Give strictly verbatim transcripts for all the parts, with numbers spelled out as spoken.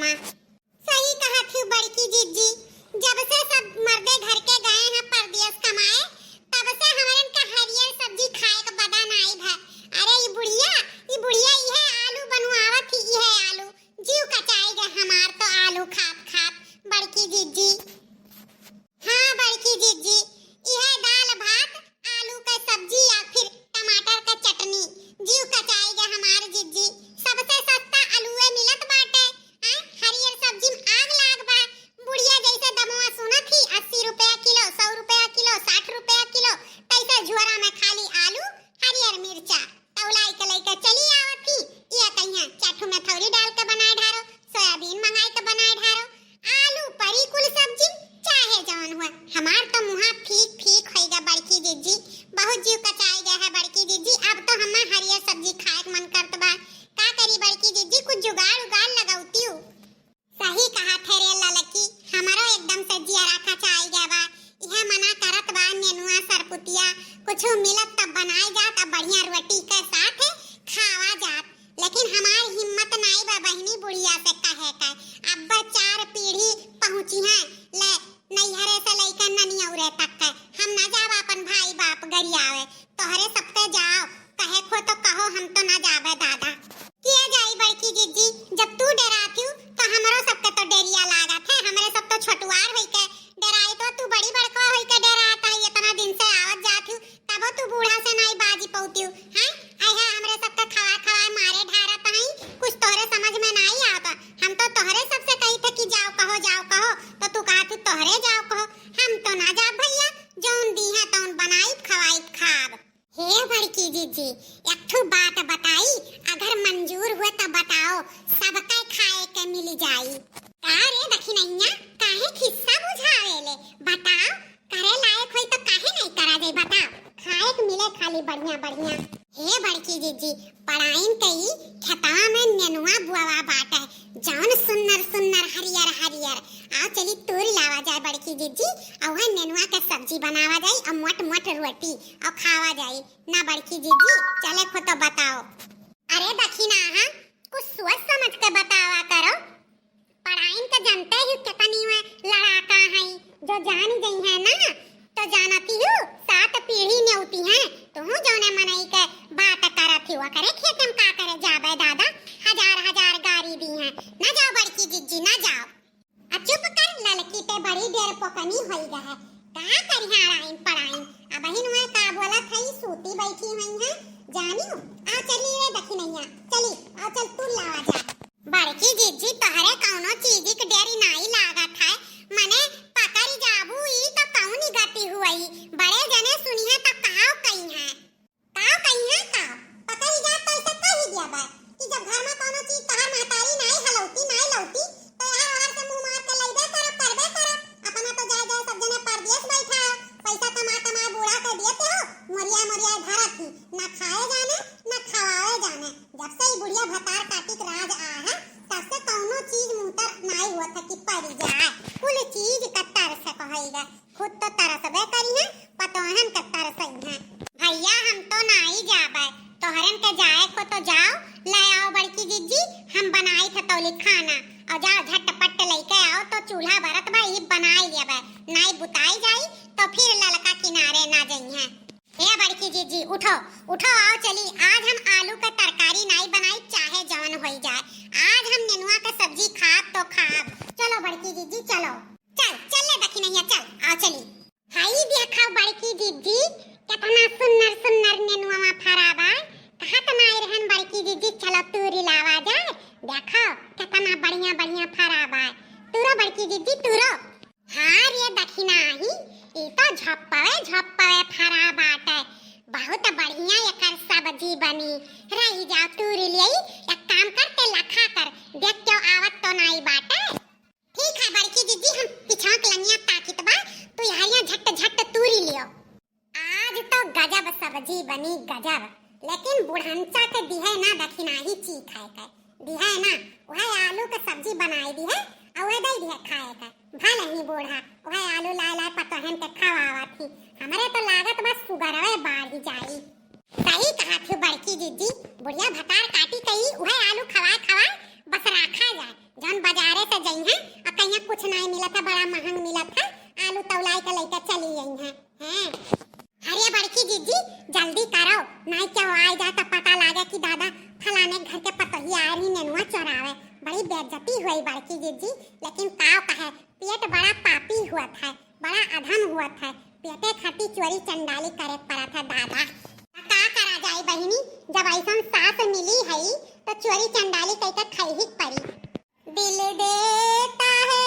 सही कहत हू बड़की जिज्जी, जब से सब मर्दे घर के गए हैं परदेस कमाए, तब से हमरन का हरियर सब्जी खाए के बदा नाई भा। अरे ई बुढ़िया, ई बुढ़िया इहे आलू बनवावत ही, इहे आलू। जीव कचाई गए हमार तो आलू खात खात, बड़की जिज्जी। हाँ बड़की जिज्जी, इहे दाल भात, आलू के सब्जी या फिर टमाटर के चटनी, जीव कचाई गए हमार जिज्जी। सबसे सस्ता अलुए मिलत बाटे। आय, हरियर सब्जी में आग लाग बा। बुढ़िया जैसे दमवा सुनत ही, अस्सी रुपया किलो, सौ रुपया किलो, साठ रुपया किलो, तैसे झोरा में खाली आलू, हरियर मिर्चा। तौलाई के लइके चली आवत ही, इया कहिया चार ठो मेथौरी डाल के बनाए ढारो, सोयाबीन मंगाए के बनाए ढारो, आलू परी कुल सब्जी, चाहे जवन हुआ। हमार तो मुहा फीक फीक होइगा बड़की जिज्जी, बहुत जीव कचाई गया है बड़की जिज्जी। अब तो हमार हरियर सब्जी खाए के मन करत बा। का करी बड़की जिज्जी, कुछ जुगाड़ उगाड़ लगौती हूँ। सही कहा थे रे ललकी, हमरो एकदम से जिया राखा चाई गया बा। इहे मना करत बा नेनुआ सरपुतिया, कुछ मिलत तब बनाए जात, अब बढ़िया रोटी के साथ खावा जात। लेकिन हमार हिम्मत नाई बा बहिनी बुढ़िया से कहे के। अब चार पीढ़ी पहुँची हैं, ले नैहरे से लइके ननियौरे तक के। हम ना जाब अपन भाई बाप गरियावे, तोहरे सबके जाओ, कहे खो तो कहो, हम तो ना जाबे दादा। किया जाई बड़की जिज्जी, जब तू डेरात हू तो हमरो सबके तो डेरिया लागत है। हमरे सब तो छोटुआर होई के डेराई, तो तू बड़ी बड़का होई के डेरात है। इतना दिन से आवत जात हू, तबो तू बूढ़ा से नाई बाजी पौतियू, हैं? अहे हमरे सबके खवा खवा मारे ढारत हई, कुछ तोहरे समझ में नाई आवत। हम तो तोहरे सबसे कही थे कि जाओ कहो, जाओ कहो, तो तू कहा तू तोहरे जाओ कहो। हम तो ना जाब भैया, जौन दी है तौन बनाई खवाई खाब। हे बड़की जिज्जी, एक ठो बात बताई, अगर मंजूर हुए तो बताओ, सबके खाए के मिल जाई। का रे दखिनैया, काहे खिस्सा बुझावेले? बताओ, करे लायक होई तो काहे नहीं करा जाई, बताओ। खाए के मिले खाली बढ़िया बढ़िया। हे बड़की जिज्जी, पड़ाइन के ई खेतवा में नेनुआ बुआवा बाटे, जौन सुन्नर सुन्नर हरियर हरियर। आओ चली तूर लावा जाए बड़की जिज्जी, और वह नेनुआ के सब्जी बनावा जाई और मोट मोट रोटी और खावा जाई। ना बड़की जिज्जी, चले खो तो बताओ। अरे दखिना, हाँ, कुछ सोच समझ के बतावा करो। पड़ाइन के जनते ही कितनी में लड़ाका हैं, जो जान गई हैं ना, तो जानती हूँ, सात पीढ़ी नेवती हैं। तुहूँ जौने मनई के बात करत ही, ओकरे खेत में का करे जाबे दादा, हजार हजार गारी दी हैं। ना जाओ बड़की जिज्जी, ना जाओ। आ चुप कर, ललकी ते बड़ी डेरपोकनी होई गा है। का करिहा अड़ाइन पड़ाइन, अबहिन वह का बोलत है, सूती बैठी हुई है, जानियो। आ चली रे दखिनैया, चली, आ चल तू लावा जा। बड़की जिज्जी, तोहरे कौनो चीज के डेरी नाई लागत है, मने पकड़ी जाबू ई तो कौनी गति हुई, बड़े जने सुनिहे तो काव कइहे। काव कइहे काव? पकड़ी जा तो ऐसे कही दिया बा कि जब घर में कौनो चीज तहार महतारी नाई हलौती, नाई लौती, तो यहाँ ओहर से मुंह मार के लइबे करब, करबे करब। अपना तो जाए जाए सब जने परदेस बैठा हो, पैसा कमा कमा बूढ़ा के देते हो, मोरिया मोरिया धरत ही, ना खाए जाने, ना खवाए जाने। जब से ई बुढ़िया भतार काटी के राज आ है, तब से कौनो चीज मुंह तर नाई होत है कि पड़ी जाए। कुल चीज का तरस कहइगा। खुद तो तरसबे करिहें, पतोहन के तरसइहें। भैया, हम तो नाई जाबे, तोहरन के जाए को तो जाओ, ले आओ बड़की जिज्जी, हम बनाई थे तौली खाना, और जाओ झटपट लइके आओ, तो चूल्हा बरत बा, ई बनाई लेबे, नाई बुताई जाई, तो फिर ललका किनारे ना जइहें। हे बड़की जिज्जी, उठो, उठो, आओ चली, आज हम आलू के तरकारी नाई बनाई, चाहे जवन होई जाए, आज हम नेनुआ के सब्जी खाब तो खाब। चलो बड़की जिज्जी, चलो। चल, चल ले दखिनैया, चल, आओ चली। हाई देखा बड़की जिज्जी, केतना सुन्नर सुन्नर नेनुआ फरा बा। कहत नाई रहन बड़की जिज्जी, चलो तूरी लावा जाए। देखो, केतना बढ़िया बढ़िया फरा बा। तूरो बड़की जिज्जी, तूरो। हाँ रे दखिनाही, ई तो झप्पवे झप्पवे फरा बाटे। बहुत बढ़िया एकर सब्जी बनी। रही जाओ तूरी ले, एक काम कर ते लखा कर, देख क्यों आवत तो नाई बाटे। ठीक है बड़की जिज्जी, हम पिछवा के लंगिया ताकित बा, तू यहाँ झट झट तूरी लियो। आज तो गजब सब्जी बनी, गजब। लेकिन बुढ़नचा के दिहे ना दखिनाही चीज खाए के, दिहे ना, वह आलू के सब्जी बनाए दिहे, और वह दे दिहे खाए के। भले ही बूढ़ा वह आलू लाए लाए पतोहन के खवावत ही, हमरे तो लागत बा सुगरवे बाढ़ जाई। सही कहा थी बड़की जिज्जी, बुढ़िया भतार काटी कही, वह आलू खवाए खवाए बस रखा जाए। जौन बाजारे जइहैं, अ कहिहैं कुछ नाहीं मिलत है, बड़ा महँग मिलत है, आलू तौलाइ के लइके चली अइहैं। हैं? अरे बड़की जिज्जी, जल्दी करो, नाहीं केहू आइ जाए त पता लागे कि दादा फलाने घर के पतोहिया आइ रही नेनुआ चोरावे। बड़ी बेइज्जती हुई बड़की जिज्जी, लेकिन का कहे, पेट बड़ा पापी हुअत है, बड़ा अधम हुअत है, पेटे खातिर चोरी चंडाली करे पड़त है दादा। त का करा जाए बहिनी, जब अइसन सास मिली है त चोरी चंडाली कइके खइही के पड़ी। दिल देता है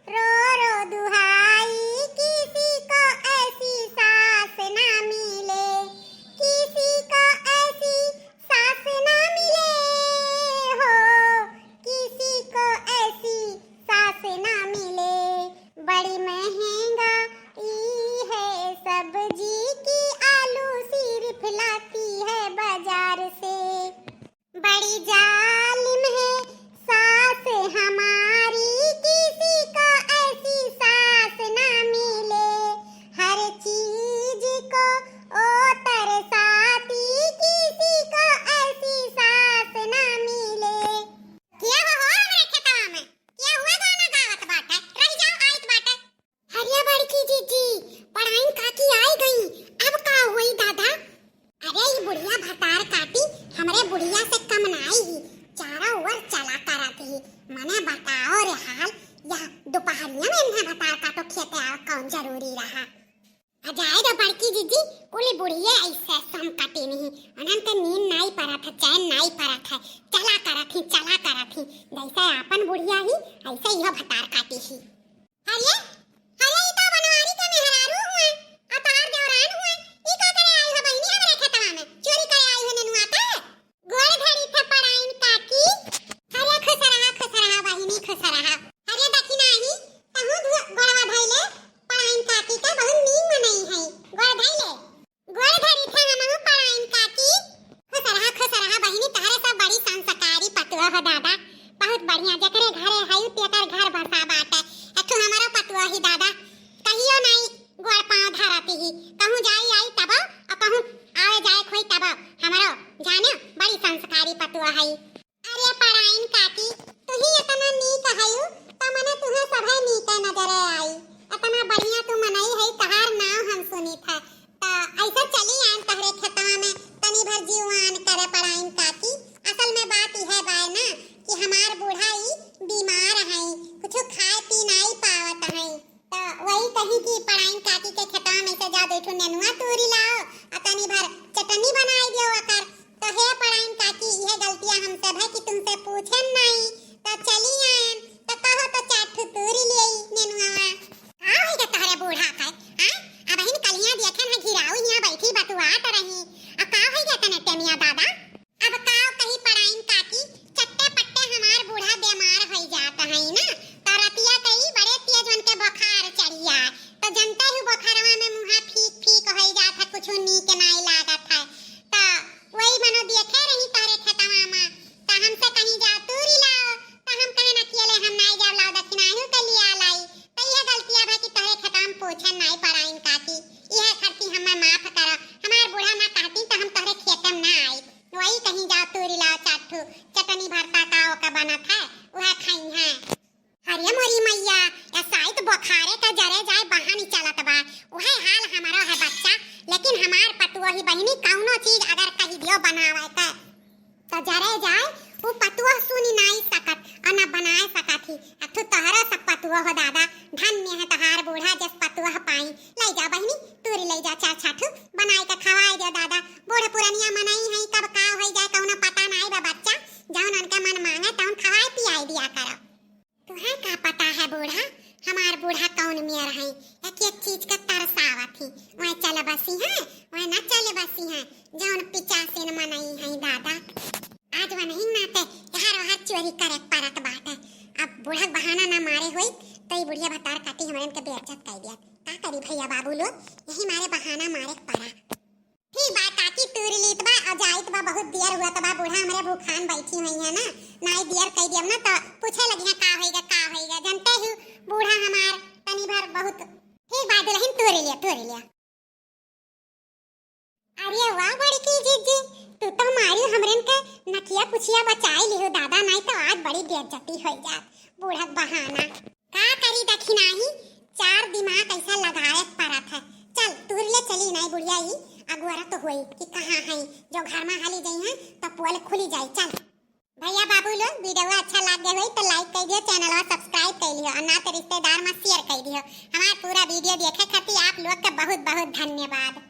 रो रो दुहाई, किसी को ऐसी सास ना मिले, किसी को ऐसी सास ना मिले हो, किसी को ऐसी सास ना मिले। बड़ी महँगाई है सब्जी की, आलू सिर्फ लाती है बाजार से। बड़ी जालिम है सास हमारी, किसी को ऐसी सास ना मिले। हर चीज को ओ तरसाती, किसी को ऐसी सास ना मिले। क्या हो, हो हमरे खेतवा में? क्या हुआ गाना गावत बाटे? रहि जाओ, आइत बाटे। अरे बड़की जिज्जी, पड़ाइन काकी आइ गई, अब का होई दादा? अरे ई बुढ़िया भतार काटी हमरे बुढ़िया से कम नाई ही, चारों ओर चला करत ही। मने बताओ रे हाल, यह दुपहरिया में इन्हें भतार काटो खेते आवे कौन जरूरी रहा? आ जाए दो बड़की जिज्जी, कुल बुढ़िये अइसे सम कटी नहीं, उन्हन के नींद नाई परत है, चैन नाई परत है, चला करत ही, चला करत ही। जैसे आपन बुढ़िया ही, ऐसे इहो भतार काटी ही। अरे, अरे, ई तो बनवारी के मेहरारू हुए, आ तोहार देवरान हुए। ई का करे आई हो बहिनी हमरे खेतवा में? चोरी करे आई हो नेनुआ के? गोड़ धरी थे पड़ाइन काकी। अरे खुश रहा, खुश रहा बहिनी, खुश रहा। अरे दखिनाही, तहूँ धु-, गोड़वा धइले, पड़ाइन काकी के बहुत नीक मनई है। गोड़ धइले। गोड़ धरी थे हमहू पड़ाइन काकी। खुश रहा, खुश रहा बहिनी, तहरे सब बड़ी संस्कारी पतुआ हो दादा। बहुत बढ़िया, जेकरे घरे हई तेकर घर बसा बाटे। अथु हमरो पतुआ ही दादा, कहियो नाई गोड़ पाँव धरती ही। कहूँ जाई आई तबो, और कहूँ आवे जाए खोई तबो। हमरो जाने बड़ी संस्कारी पतुआ हई। अरे पड़ाइन काकी, तुही इतना नीक हयू, त मने तुहे सभे नीके नजरे आई। इतना बढ़िया तू मनई हई, तहार नाव हम सुनी था। त ऐसे चली आन तहरे खेतवा में, तनी भर जीवान करे पड़ाइन काकी। असल में बात यह बाय ना कि हमार बूढ़ा ई बीमार हई, कुछ खाए पी नाई पावत हई। त वही कहीं कि पड़ाइन काकी के खेतवा में से जा दो ठो नेनुआ तूरी लाओ, आ तनी भर चटनी बनाई दियो ओकर। तो हे पड़ाइन काकी, इहे गलतिया हमसे भय कि तुमसे पूछेन नाई, तो चली आएन, तो कहो तो चार ठो तूरी ले आई नेनुआ। का होई गे तोहरे बूढ़ा के? आय, अब हिन कलिया देखेन है घिराऊ हिया बैठी बतुआत रही। आ का होई गे तने टेमिया दादा? अब का कही पड़ाइन काकी, चट्टे पट्टे हमार बूढ़ा बीमार होई जात है ना, तो रतिया कई बड़े तेज उनके बुखार चढ़िया, तो जनते ही बुखारवा में मुँहा फीक फीक होई जात है, कुछ नीक नाई लागत है। त वही मनो देखे रही तोहरे खेतवा मा, त हमसे कहीं जाओ तूरी लाओ, त हम कहे न अकेले हम नाई जाओ, लाओ दखिनाहू के लिया लाई। त यह गलतिया भा कि तोहरे खेतवा में पूछन नाई पड़ाइन काकी, यह खरती हमें माफ करो, हमार बूढ़ा ना कहती त हम तोहरे खेते में ना आई। वही कहीं जाओ तूरी लाओ चार ठू, चटनी भरता का ओका बनत है, वह खाई है। अरे मोरी मैया, या शायद बुखारे का जरे जाए बहानी चलत बा। उहे हाल हमरो है बच्चा, लेकिन हमार पतुआ ही बहिनी कौनो चीज अगर कही दियो बनावे के, तो जरे जाए, वो पतुआ सुनी नाई सकत, और न बनाए सकत ही। अथु तोहरो सब पतुआ हो दादा, धन्य है तोहार बूढ़ा जस पतुआ पाई। ले जा बहिनी, तूरी ले जा चार छाठू, बनाए के खवाए दियो दादा। बूढ़ पुरनिया मनई है, कब का होई जाए कौनो पता नाई बा बच्चा, जौन उनके मन मांगे तौन खवाए पियाए दिया करो। तुहे का पता है बूढ़ा, हमार बूढ़ा कौन मेर है, एक एक चीज के तरसावत ही, वह चल बसी है, वह न चल बसी है, जौन पिचासिन मनई है दादा। आज वनही नाते यहाँ वहाँ चोरी करे परत बाटे। अब बूढ़ा के बहाना ना मारे होई, तो ई बुढ़िया भतार काटी हमरन के बेइज्जत कर दिया। का करी भैया बाबू लोग, यही मारे बहाना मारे के पड़ा। ठीक बा काकी, तूर लीत बा, आ जाइत बा, बहुत देर हुआ त बा, बूढ़ा हमरे भूखान बैठी हुई है ना, नाई देर कई दियब ना त पूछे लगी है का होइगा, का होइगा, जनते ही बूढ़ा हमार तनी भर बहुत। ठीक बा दुल्हन, तूर लिया, तूर लिया। अरे वाह बड़की जिज्जी, तू तो मारी हमरन के नकिया पुछिया बचाई लिहो दादा, नाई तो आज बड़ी बेइज्जती होई जात। बूढ़क बहाना। का करी दखिनाही, चार दिमाग ऐसा लगाए परत है। चल, तुहरे ले चली नाई बुढ़िया ही, अगुअरत होई कि कहाँ है, जो घर में हली गई है, तो पोल खुली जाई। चल। भैया बाबू लोग, video अच्छा लाग गए होई तो like कर दियो, channel subscribe कर लियो और ना तो रिश्तेदार में share कर दियो। हमार पूरा video देखे खातिर आप लोग का बहुत बहुत धन्यवाद।